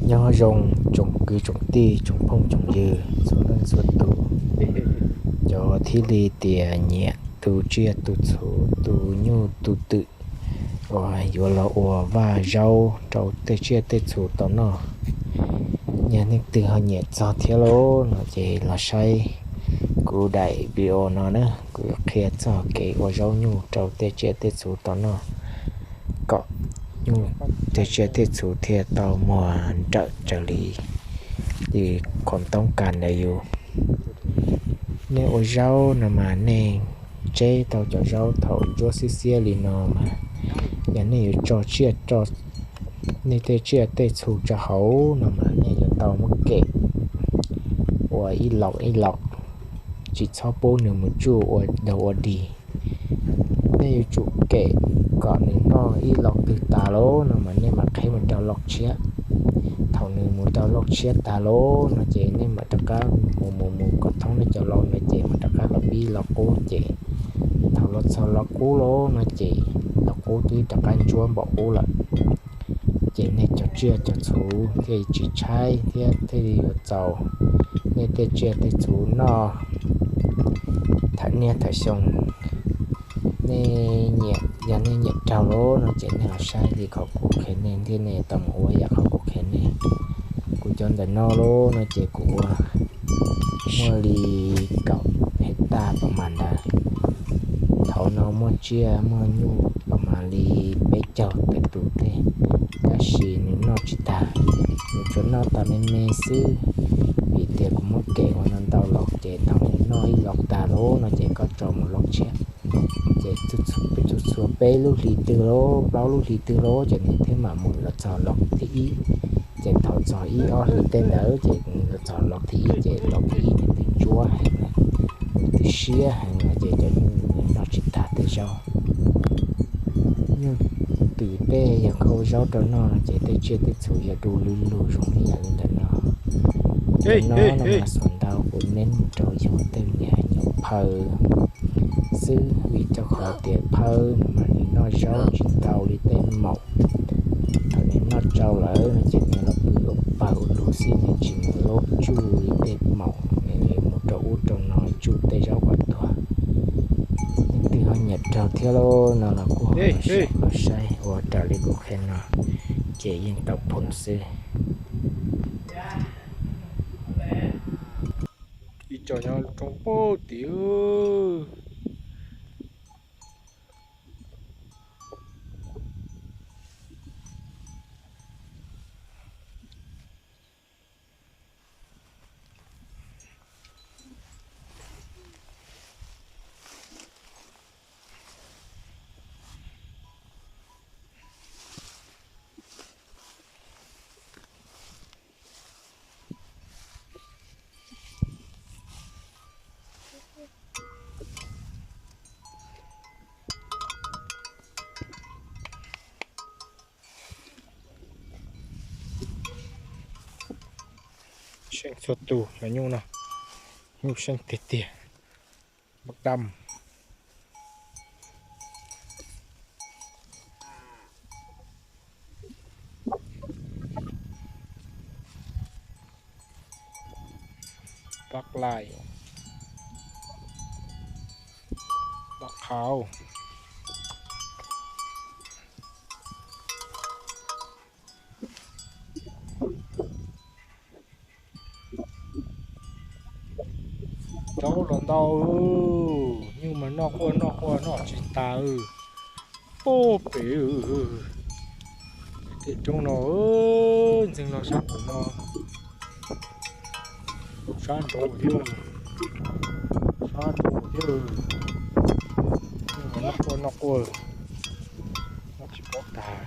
Nyob zoo tsoom kwv tsoom tij tsoom phooj tsoom ywg txhua leej txhua tus, cov thiaj li tias nyiam tu tsiaj tu txhu, tu nyuj tu twm uas yuav los ua vaj zaub rau tej tsiaj tej txhu tau noj. Yog leej twg ho nyiam txog thiab lauj no ces los saib kuv daim video no na, kuv yuav qhia txog kev ua zaub nyuj rau tej tsiaj tej txhu tau noj, kom nyuj tej tsiaj tej txhu thiaj tau muag nrawm raws li qhov toob kas ntawd yus. Nej ua zaub no mas nej tseb tau cov zaub thaum ntsuab xiab xiab li no mas, yog nej yuav tso tsiaj, tso nej tej tsiaj tej txhu rau hauv no mas nej yuav tau muab kem ua ib los ib los, tsis txhob pub nws mus tsuj ua dog ua dig. Nej yuav tsum kem kom nws noj ib los twg tas lauj no mas nej mam qheb mus rau los tshiab. Thaum nws mus rau los tshiab tas lauj no ces nej mam rov qab mus mus mus kom thoob nej cov los no ces mam rov qab los pib los qub ces thaum los txog los qub lauj no ces los qub twb rov qab ntsuab npaum ub lawm. Ces nej cov tsiaj cov txhu thiaj tsis tshaib thiab thiaj li yuav txaus nej tej tsiaj tej txhu noj tham niaj tham xyoo. Nej nyiam, yog nej nyiam raug lauj no ces nej los saib li qhov kuv qhia nej thiab nej tau mus ua yam qhov kuv qhia nej. Kuv cov ntawm no lauj no ces kuv ua muaj li kaum hej tas pas mas ntawd. Thaum no muaj tsiaj muaj nyuj pas mas li peb caug tawm tus tej, tab sis nws noj tsis tag, nws tsuas noj tau me me xwb, vim tias kuv muab kem ua ntau ntau los ces thaum nws noj ib los tag lauj no ces koj tso mus los tshiab. Ces txhua txhua peb lub hlis twg lauj plaub lub hlis twg lauj ces nws thiaj mam mus los txog los thib ib. Ces thaum txog ib ob hlis tej ntawd ces nws los txog los thib ib ces los thib ib nws twb ntsuab heev lawm, nws twb siab heev lawm ces cov nyuj nws noj tsis tag tej zaub. Nyuj twm tej yog koj ua zaub rau noj no ces tej tsiaj tej txhu yog du lug lug zoo ib yam li ntawm no. Ntawm no no mas xuas ntau kuv neb mus rau yog tej niag nyuam phawj xwb, vim rau qhov tias phawj no mas nws noj zaub tsis ntau li tej maum. Thaum nws noj tsau lawm no ces nws los pw ua pawg ua lug xwb, nws tsis mus lub tsuj li tej maum, nws mus rau ub rau no tsuj tej zaub kom tuag. Leej twg ho nyiam raug thiab lauj no los kuj ho los saib ua raws li kuv qhia no, ces yeej tau phoom xwb. Ib co nyob roob pug tim. Seej txhua tus cov nyuj no, nyuj seej tiag tiag. Npab dam, npab laim, npab qhauv. Zaub los ntau, nyuj mas noj quaj noj quaj noj tsis tas. Pub pem tej roob no, ntxeeg los sab pem no, sab nraud thiab, sab nraud thiab. Nyuj mas noj quaj noj quaj, noj tsis paub tag.